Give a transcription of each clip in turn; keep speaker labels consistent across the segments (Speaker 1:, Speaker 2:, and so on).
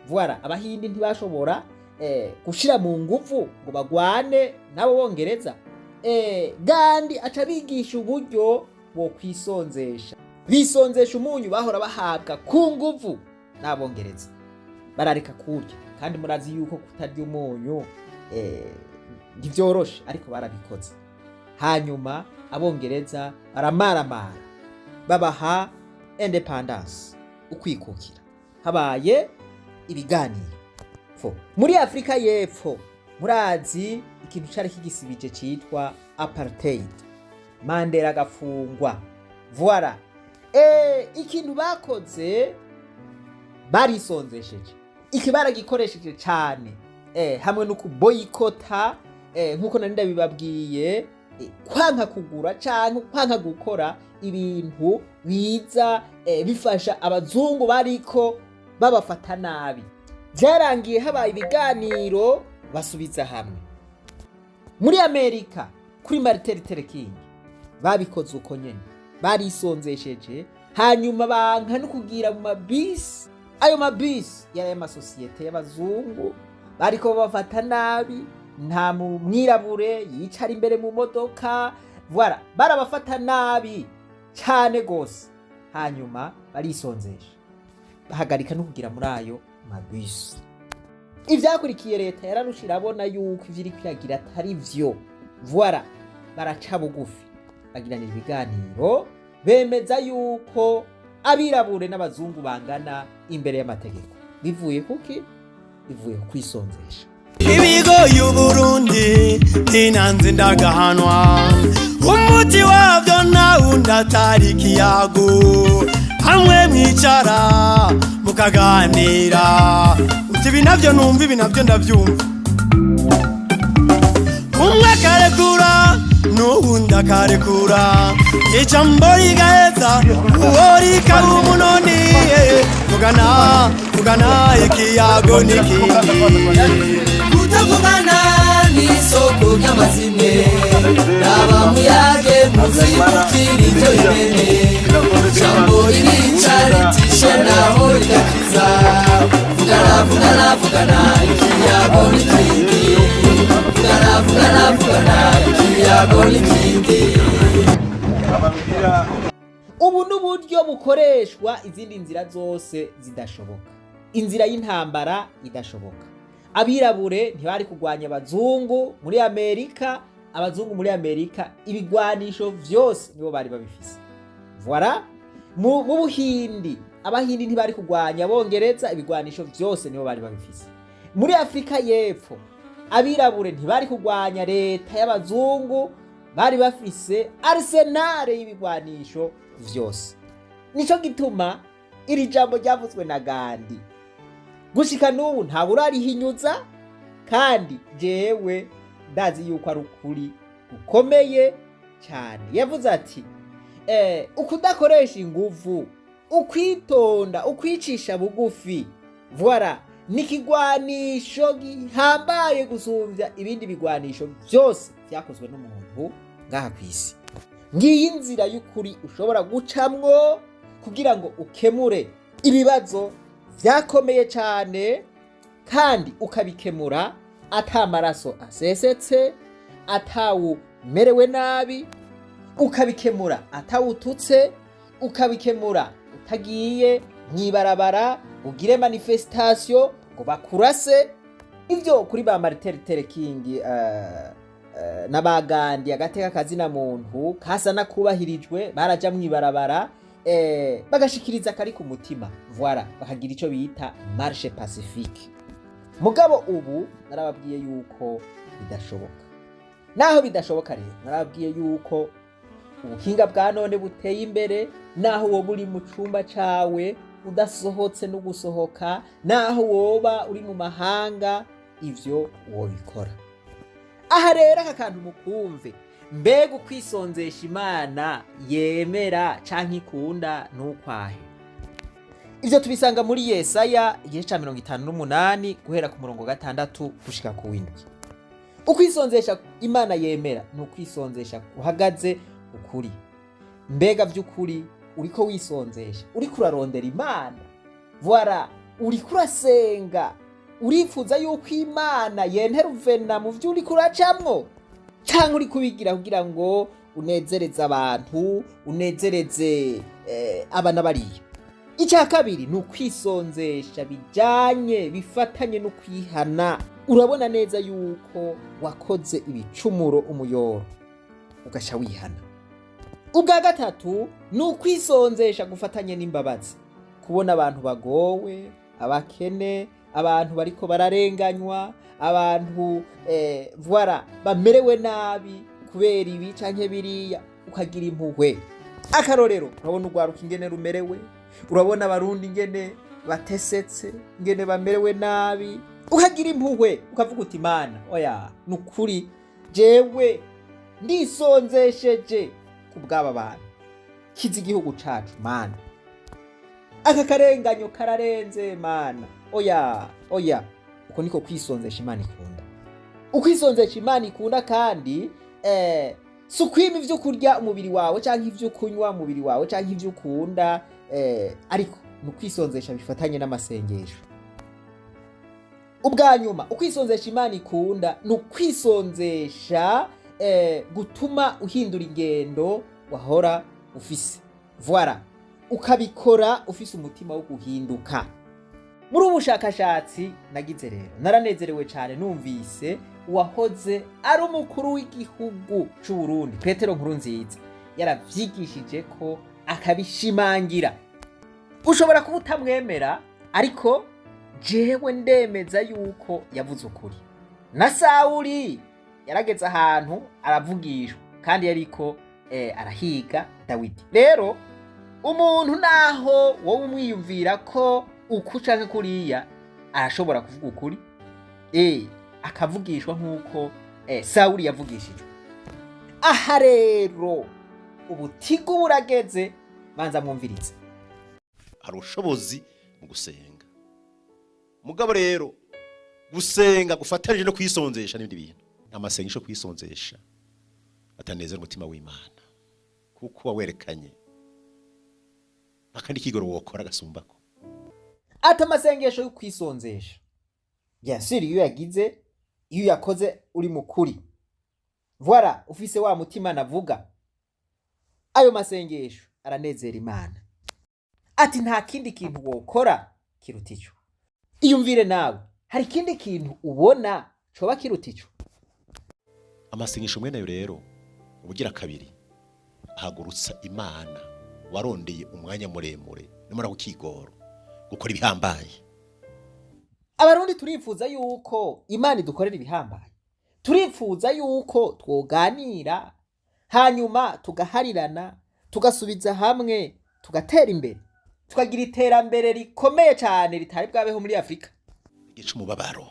Speaker 1: Voilà, Abahindi ntibashobora gushira mu nguvu ngo bagwane n'abo Bongereza. Gandhi aca bigisha uburyo bo kwisonzesha, bisonzesha umunyu bahora bahabwa ku nguvu n'Abongereza, barareka kurya. Kandi murazi yuko kutarya umunyu ntivyoroshe, ariko barabikoze. Hanyuma Abongereza baramaramara, babaha indépendance, ukwikukira, habaye ibiganiro. Muri Afurika y'Epfo, murazi ikintu cari kigisibije citwa apartheid, Mandela agafungwa. Voilà, ikintu bakoze, barisonzesheje. Iki baragikoresheje cane, hamwe no kuboyikota, nkuko nari ndabibabwiye, kwanka kugura canke kwanka gukora ibintu biza bifasha abazungu bariko babafata nabi. Vyarangiye habaye ibiganiro, basubiza hamwe. Muri Amerika, kuri Martin Luther King, babikoze uko nyene, barisonzesheje, hanyuma banka no kugira mu mabisi. Ayo mabisi yari ay'amasosiyete y'abazungu, bariko babafata nabi, nta mwirabure yicara imbere mu modoka. Voilà, barabafata nabi cane gose. Hanyuma barisonzesha, bahagarika no kugira muri ayo mabisi. Ivyakurikiye, leta yararusha, irabona yuko ivyo iriko iragira atari vyo. Voilà, baraca bugufi, bagiranira ibiganiro, bemeza yuko abirabure n'abazungu bangana imbere y'amategeko. Bivuye kuki? Bivuye ku kwisonzesha.
Speaker 2: Ibigo y'Uburundi ntinanze ndagahanwa, umuti wabyo nawundi atari ikiyago, hamwe mwicara mukaganira, uti ibi navyo numva, ibi navyo ndavyumva, umwe akarekura n'uwundi akarekura, ijambo rigaheza, uwo rikaba umunoni. Vugana, vugana, ikiyago n'ikindi.
Speaker 3: Kutavugana n'isoko ry'amazimwe. Raba muyage muzibukira ibyo bimene. Jambo ririca ritishe naho rigakiza. Vugana, vugana, vugana, ikiyago n'ikindi. Vugana, vugana, vugana, ikiyago n'ikindi.
Speaker 1: Ubu n'uburyo bukoreshwa izindi nzira zose zidashoboka, inzira y'intambara idashoboka. Abirabure ntibari kurwanya abazungu muri Amerika. Abazungu muri Amerika ibigwanisho vyose nibo bari babifise. Voilà, mu Buhindi, Abahindi ntibari kurwanya Abongereza, ibigwanisho vyose nibo bari babifise. Muri Afurika y'Epfo, abirabure ntibari kurwanya leta y'abazungu, bari bafise arsenal y'ibigwanisho vyose. Nico gituma iri jambo ryavuzwe na Gandhi gushika n'ubu ntawe urarihinyuza, kandi jewe ndazi yuko ari ukuri gukomeye cyane. Yavuze ati ukudakoresha inguvu, ukwitonda, ukwicisha bugufi, voilà, ni ikigwanisho gihambaye gusumbya ibindi bigwanisho byose vyakozwe n'umuntu ngaha ku isi. Ngiyi inzira y'ukuri ushobora gucamwo kugira ngo ukemure ibibazo vyakomeye cyane, kandi ukabikemura ata maraso asesetse, atawumerewe nabi, ukabikemura atawututse, ukabikemura utagiye mw'ibarabara ugire manifestation ngo bakurase. Ivyo kuri ba Martin Luther King n'abagandi, agateka kazina muntu kasa nakubahirijwe, baraja mw'ibarabara, bagashikiriza kari ku mutima. Voilà, bakagira ico bita marche pacifique. Mugabo ubu narababwiye yuko bidashoboka. Naho bidashoboka rero, narababwiye yuko ubuhinga bwa none buteye imbere, naho woba uri mu cumba cawe udasohotse no gusohoka, naho woba uri mu mahanga, ivyo wobikora. Aha rero aka kantu mukumve: mbega ukwisonzesha Imana yemera canke ikunda ntukwahe? Ivyo tubisanga muri Yesaya igice ca 58, guhera ku murongo 6 gushika ku 7. Ukwisonzesha Imana yemera ni ukwisonzesha guhagaze ukuri. Mbega vy'ukuri uriko wisonzesha, uriko urarondera Imana? Voilà. Uriko urasenga, urifuza yuko Imana yenteruvena mu vyo uriko uracamwo, canke uri kubigira kugira ngo unezereze abantu, unezereze abana bariya? Icya kabiri ni ukwisonzesha bijyanye, bifatanye no kwihana. Urabona neza yuko wakoze ibicumuro, umuyoro, ugasha wihana. Ubwa gatatu ni ukwisonzesha gufatanye n'imbabazi, kubona abantu bagowe, abakene, abantu bariko bararenganywa, abantu voilà, bamerewe nabi kubera ibi canke biriya, ukagira impuhwe. Akarorero, urabona urwaruka ingene rumerewe, urabona Abarundi ingene batesetse, ingene bamerewe nabi, ukagira impuhwe, ukavuga uti: "Mana, oya, ni ukuri jewe ndisonzesheje ku bw'aba bantu, kiza igihugu cacu Mana, aka karenganyo kararenze, Mana, oya, oya." Uko niko kwisonzesha Imana ikunda. Ukwisonzesha Imana ikunda kandi si ukwima ivyo kurya umubiri wawe, canke ivyo kunywa umubiri wawe, canke ivyo ukunda, ariko ni ukwisonzesha bifatanye n'amasengesho. Ubwa nyuma, ukwisonzesha Imana ikunda ni ukwisonzesha gutuma uhindura ingendo wahora ufise, voilà, ukabikora ufise umutima wo guhinduka. Muri ubu bushakashatsi nagize rero, naranezerewe cyane numvise uwahoze ari umukuru w'igihugu c'u Burundi, Petero Nkurunziza, yaravyigishije ko akabishimangira. Ushobora kuba utamwemera, ariko jewe ndemeza yuko yavuze ukuri. Na Sawuli yarageze ahantu aravugishwa, kandi yariko arahiga Dawidi. Rero umuntu naho wowe umwiyumvira ko uku canke kuriya, arashobora kuvuga ukuri, akavugishwa nk'uko Sawuli yavugishijwe. Aha rero ubutigu burageze, banza mwumvirize.
Speaker 4: Hari ubushobozi mu gusenga, mugabo rero gusenga gufatanije no kwisonzesha n'ibindi bintu. Amasengesho kwisonzesha atanezera umutima w'Imana, kuko wawerekanye akandi kigoro wokora gasumbako.
Speaker 1: Ati amasengesho yo kwisonzesha, bien iyo yagize, iyo yakoze uri mukuri, voilà, ufise wa mutima navuga, ayo masengesho aranezera Imana. Ati nta kindi kintu wokora kiruta ico. Iyumvire nawe, hari ikindi kintu ubona coba kiruta ico?
Speaker 4: Amasengesho mwene ayo rero, ubugira kabiri ahagurutsa Imana warondeye umwanya muremure nimara kukigoro gukora ibihambaye.
Speaker 1: Abarundi turifuza yuko Imana idukorera ibihambaye, turifuza yuko twoganira, hanyuma tugaharirana, tugasubiza hamwe, tugatera imbere, tukagira iterambere rikomeye cyane ritari bwabeho muri Afurika.
Speaker 4: Igice umubabaro,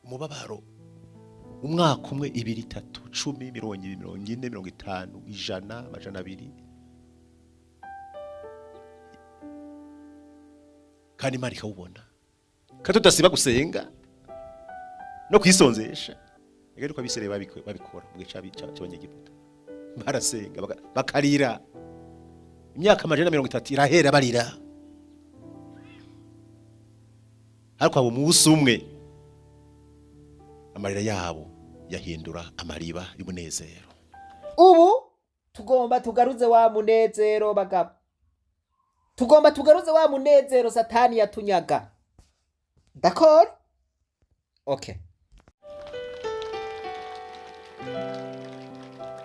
Speaker 4: umubabaro, umwaka umwe, 2, 3, 10, 20, 40, 50, 100, 200, kandi Imana ikawubona, kandi tudasiba gusenga no kwisonzesha. Rero uko Abisirayeli babikora mu gihe c'Abanyegiputa, barasenga bakarira, imyaka 130 irahera barira, ariko abo umunsi umwe amarira yabo yahindura amariba y'umunezero.
Speaker 1: Ubu tugomba tugaruze wa munezero, bagabo, tugomba tugaruze wa munezero Satani yatunyaga. D'accord, okay.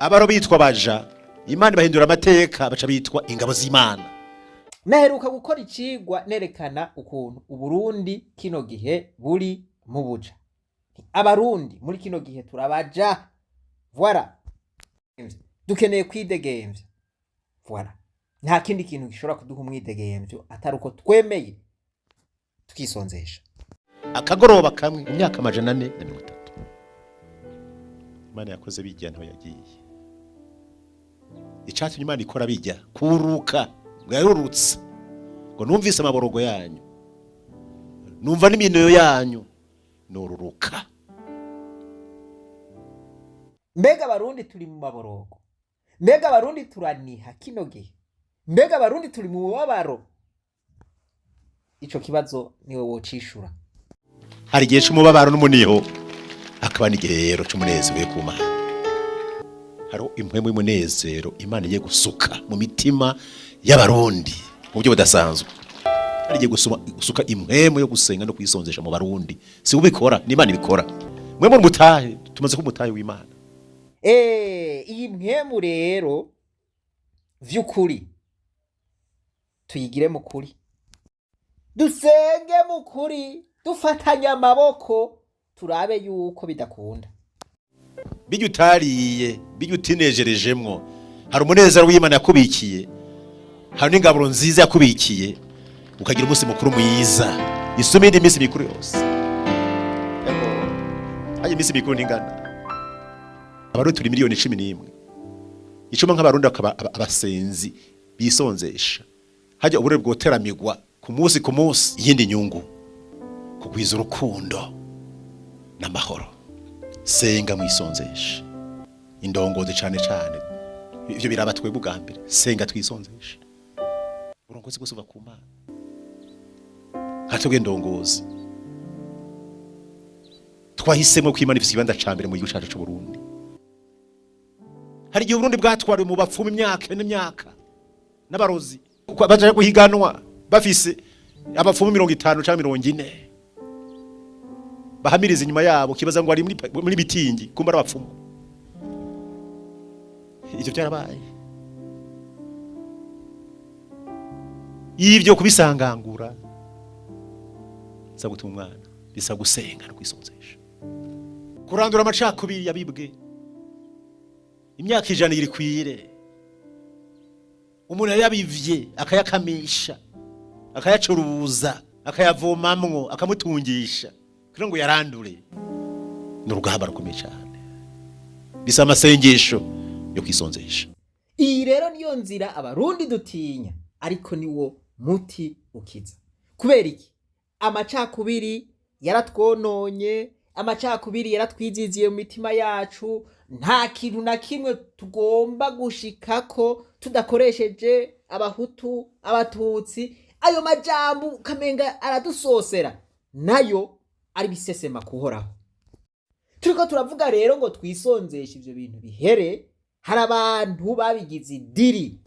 Speaker 4: Abaro bitwa baja, Imana ibahindura amateka, baca bitwa ingabo z'Imana.
Speaker 1: Naheruka gukora icigwa nerekana ukuntu Uburundi kino gihe buri mu buja. Abarundi muri kino gihe turabaja, voilà, dukeneye kwidegemvya, voilà. Nta kindi kintu gishobora kuduha umwidegemvyo atari uko twemeye tukisonzesha.
Speaker 4: Akagoroba kamwe mu myaka 430 Imana yakoze bijya ntaho yagiye. Icatumye Imana ikora bijya kuruka ngo yarurutse, ngo numvise amaborogo yanyu, numva n'iminoyo yanyu, nururuka.
Speaker 1: Mbega Abarundi turi mu maborogo? Mbega Abarundi turaniha kino gihe? Mbega Abarundi turi mu mubabaro? Ico kibazo niwe wocishura.
Speaker 4: Hari igihe c'umubabaro n'umuniho, hakaba n'igihe rero c'umunezero wo ku Mana. Hariho impwemu y'umunezero Imana igiye gusuka mu mitima y'Abarundi mu buryo budasanzwe. Hari igiye gusuka impwemu yo gusenga no kwisonzesha mu Barundi. Si ubikora, ni Imana ibikora. Mwe muri mutahe, tumaze kuba umutahe w'Imana.
Speaker 1: Iyi mpwemu rero vy'ukuri tuyigire mu kuri, dusenge mu kuri, dufatanye amaboko, turabe yuko bidakunda.
Speaker 4: Bijya utariye, bijya utinejerejemwo, hari umunezero w'Imana yakubikiye, hari n'ingaburo nziza yakubikiye, ukagira umunsi mukuru mwiza isuma indi minsi mikuru yose. Ego, hajya iminsi mikuru ntingana. Abarundi turi miliyoni 11. Icuma nk'Abarundi bakaba abasenzi bisonzesha, hajya uburere bwoteramigwa ku munsi ku munsi. Iyindi nyungu, kugwiza urukundo n'amahoro. Senga mwisonzeshe, indongozi cane cane, ivyo biraba twebwe ubwa mbere. Senga twisonzeshe. Uburongozi bwose buva ku Mana. Nka twebwe ndongozi twahisemo ko Imana ifise ikibanza ca mbere mu gihugu cacu c'Uburundi. Hari igihe Uburundi bwatwariwe mu bapfumu imyaka n'imyaka n'abarozi. Kuko baja guhiganwa bafise abapfumu 50 canke 40 bahamiriza inyuma yabo, kibaza ngo ari muri mitingi, kumba ari abapfumu. Ivyo byarabaye. Ivyo kubisangangura bisa gutuma umwana, bisa gusenga no kwisonzesha, kurandura amacakubiri yabibwe imyaka 100 iri kwire. Umuntu yabivye akayakamisha, akayacuruza, akayavomamwo, akamutungisha kugira ngo yarandure, ni urugamba rukomeye cyane. Bisa amasengesho yo kwisonzesha.
Speaker 1: Iyi rero niyo nzira Abarundi dutinya, ariko niwo muti ukiza. Kubera iki? Amacakubiri yaratwononye, amacakubiri yaratwiziziye mu mitima yacu. Nta kintu na kimwe tugomba gushikako tudakoresheje Abahutu, Abatutsi. Ayo majambo ukamenga aradusosera, nayo ari bisesema kuhoraho. Turiko turavuga rero ngo twisonzeshe ivyo bintu bihere. Hari abantu babigize idiri,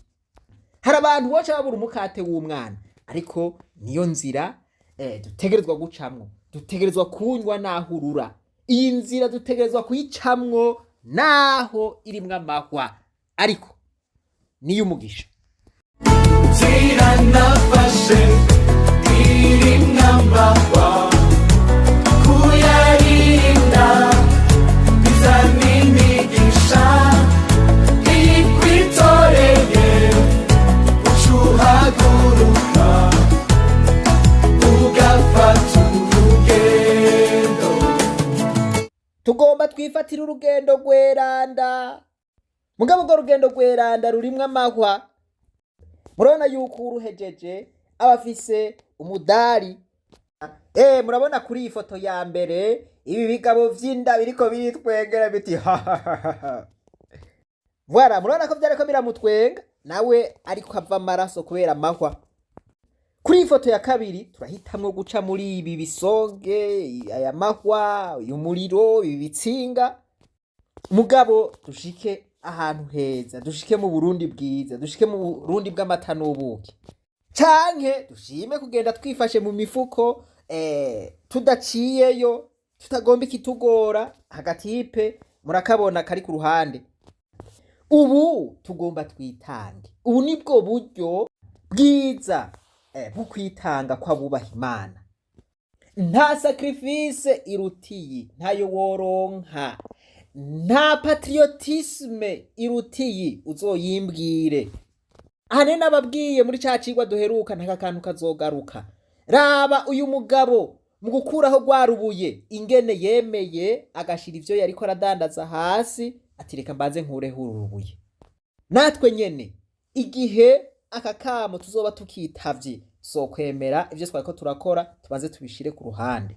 Speaker 1: hari abantu boca babura umukate w'umwana, ariko niyo nzira dutegerezwa gucamwo. Dutegerezwa kunywa naho urura. Iyi nzira dutegerezwa kuyicamwo naho irimwo amahwa, ariko niyo umugisha.
Speaker 3: Ziranafashe irimwamahwa kuyarinda bizana imigisha iyikwitoreye, ucuhaguruka ugafata urugendo.
Speaker 1: Tugomba twifatire urugendo rweranda, mugabo urwo rugendo rweranda rurimwo amahwa. Murabona yuko uruhejeje aba afise umudari. Murabona kuri iyi foto ya mbere ibi bigabo vy'inda biriko biritwengera biti hahahaha. Voilà, murabona ko vyariko biramutwenga, nawe ariko ava amaraso kubera amahwa. Kuri iyi foto ya kabiri turahitamwo guca muri ibi bisonge, aya mahwa, uyu muriro, ibi bitsinga, mugabo dushike ahantu heza, dushike mu Burundi bwiza, dushike mu Burundi bw'amata n'ubuki. Canke dushime kugenda twifashe mu mifuko, tudaciyeyo, tutagomba ikitugora. Hagatipe murakabona kari ku ruhande. Ubu tugomba twitange. Ubu nibwo buryo bwiza bwo kwitanga kw'abubaha Imana. Nta sacrifice irutiyi, ntayo woronka. Nta patriotisme irutiyi, uzoyimbwire. Aha nababwiye muri ca cigwa duheruka, ntaka kantu kazogaruka. Raba uyu mugabo mu gukuraho rwa rubuye, ingene yemeye agashira ivyo yariko aradandaza hasi, ati reka mbanze nkureho uru rubuye. Natwe nyene igihe aka kamo tuzoba tukitavye, sokwemera ivyo twariko turakora, tubanze tubishire ku ruhande.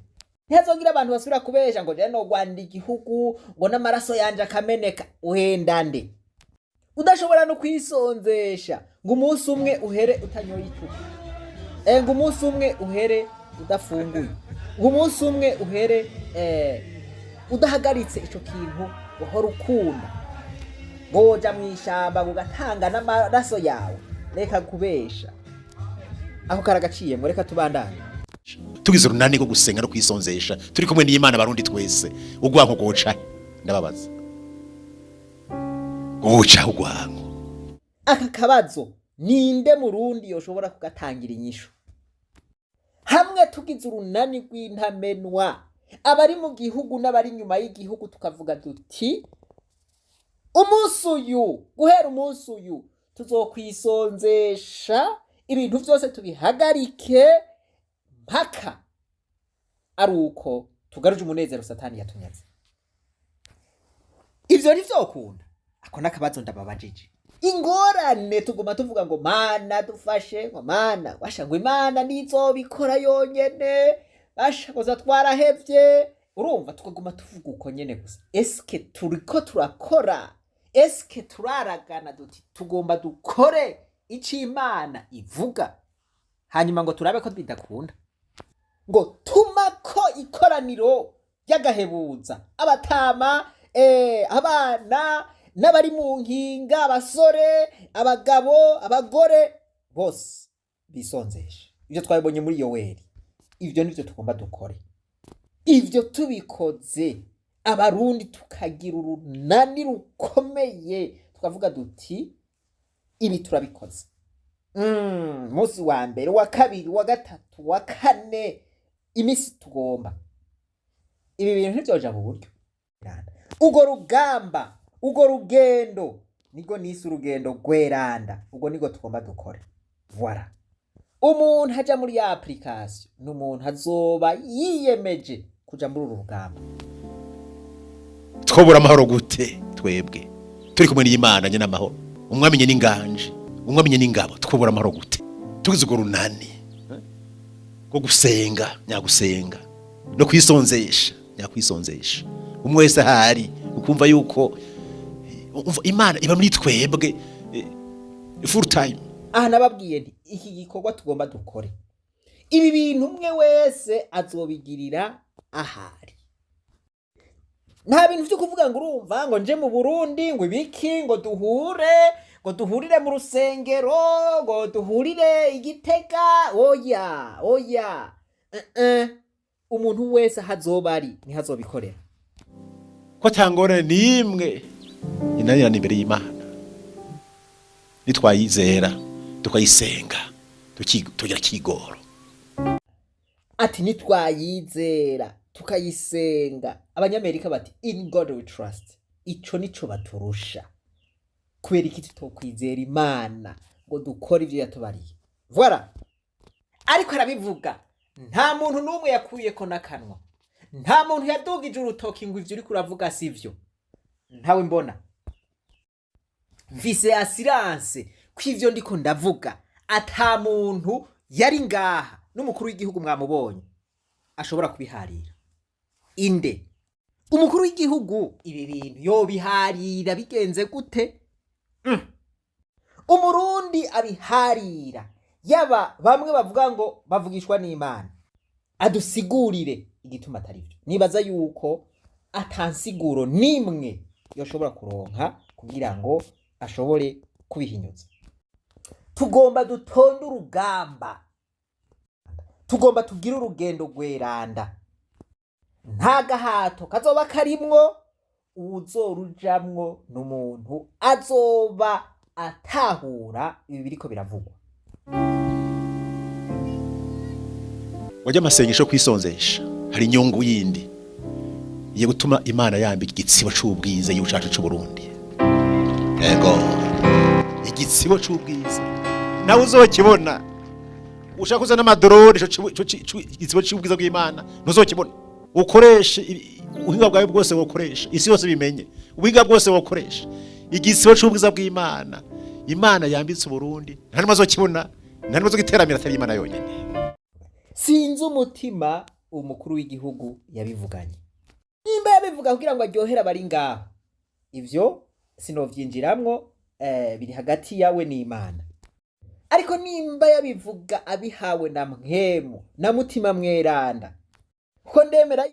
Speaker 1: Ntihazogira abantu basubira kubesha ngo jewe nogwanira igihugu ngo n'amaraso yanje akameneka. Uhenda nde udashobora no kwisonzesha ngo umunsi umwe uhere utanyoye icupa? Ngo umunsi umwe uhere udafunguye, ngo umunsi umwe uhere udahagaritse ico kintu uhora ukunda, ngo woja mw'ishamba ngo ugatanga n'amaraso yawe. Reka kubesha, ako karagaciyemwo. Reka tubandanye.
Speaker 4: Tugize urunani rwo gusenga no kwisonzesha, turi kumwe n'Imana, Barundi twese, urwanko rwoca? Ndababaza, rwoca urwanko?
Speaker 1: Aka kabazo ninde Murundi yoshobora kugatangira inyishu? Hamwe tugize urunani rw'intamenwa, abari mu gihugu n'abari inyuma y'igihugu, tukavuga duti: "Umunsi uyu, guhera umunsi uyu, tuzokwisonzesha, ibintu byose tubihagarike mpaka ari uko tugaruje umunezero Satani yatunyaze", ivyo ntivyokunda? Ako n'akabazo ndababajije. Ingorane, tuguma tuvuga ngo: "Mana dufashe", ngo: "Mana basha", ngo: "Imana nizobikora yonyene", basha ngo twarahevye. Urumva, tukaguma tuvuga uko nyene gusa. Eske turiko turakora? Eske turaragana duti: "Tugomba dukore ico Imana ivuga", hanyuma ngo turabe ko bidakunda? Ngo tuma ko ikoraniro ry'agahebuza, abatama, abana n'abari mu nkinga, abasore, abagabo, abagore, bose bisonzesha. Ibyo twabibonye muri Yoweri. Ibyo nivyo tugomba dukore. Ibyo tubikoze, Abarundi tukagira urunani rukomeye, tukavuga duti: "Ibi turabikoze", munsi wa mbere, wa kabiri, wa gatatu, wa kane, iminsi tugomba, ibi bintu ntibyoja mu buryo. Urwo rugamba, urwo rugendo nirwo nise urugendo rweranda. Ubwo nirwo tugomba dukore. Voilà, umuntu aja muri ya application ni umuntu azoba yiyemeje kuja muri uru rugamba.
Speaker 4: Twobura amahoro gute twebwe turi kumwe n'Imana nyine amahoro, umwami n'inganje, umwami n'ingabo? Twobura amahoro gute tugize urwo runani rwo gusenga nyagusenga no kwisonzesha nyakwisonzesha, umwe wese ahari ukumva yuko umva Imana iba muri twebwe full time?
Speaker 1: Aha nababwiye nti iki gikorwa tugomba dukore, ibi bintu umwe wese azobigirira ahari. Nta bintu vyo kuvuga ngo urumva ngo nje mu Burundi, ngo ibiki, ngo duhure, ngo duhurire mu rusengero, ngo duhurire Igitega. Oya, oya. Umuntu wese aho azoba ari niho azobikorera.
Speaker 4: Ko atangorane n'imwe inanirana imbere y'Imana nitwayizera, tukayisenga, tugira kigoro.
Speaker 1: Ati nitwayizera tukayisenga. Abanyamerika bati: "In God we trust." Ico nico baturusha. Kubera iki tutokwizera Imana ngo dukore ivyo yatubariye? Voilà, ariko arabivuga, nta muntu n'umwe yakuyeko n'akanwa, nta muntu yadugije urutoki ngo: "Ivyo uriko uravuga sivyo." Ntawe mbona. Mfise assurance ko ivyo ndiko ndavuga ata muntu yari ngaha, n'umukuru w'igihugu mwamubonye, ashobora kubiharira. Inde umukuru w'igihugu ibi bintu yobiharira bigenze gute? Umurundi abiharira, yaba bamwe bavuga ngo bavugishwa n'Imana, adusigurire igituma atari byo. Nibaza yuko atansiguro nimwe yoshobora kuronka kugira ngo ashobore kubihinyuza. Tugomba dutonde urugamba, tugomba tugire urugendo rweranda. Nta gahato kazoba karimwo. Uwuzorujamwo ni umuntu azoba atahura ibi biriko biravugwa.
Speaker 4: Wajya amasengesho yo kwisonzesha, hari inyungu yindi igiye gutuma Imana yambika igitsibo c'ubwiza igihugu cacu c'Uburundi. Yego, igitsibo c'ubwiza nawe uzokibona. Ushaka kuzana amadorori, ico igitsibo c'ubwiza bw'Imana ntuzokibona. Ukoreshe ubuhinga bwawe bwose wokoresha, isi yose bimenye ubuhinga bwose wokoresha, igitsibo c'ubwiza bw'Imana Imana yambitse Uburundi nta n'umwe azokibona, nta n'umwe azogiteramira atari Imana yonyene.
Speaker 1: Sinzi umutima umukuru w'igihugu yabivuganye, nimba yabivuga kugira ngo aryohere abari ngaho, ivyo sinovyinjiramwo, biri hagati yawe n'Imana. Ariko nimba yabivuga abihawe na mpwemu na mutima mweranda, kuko ndemera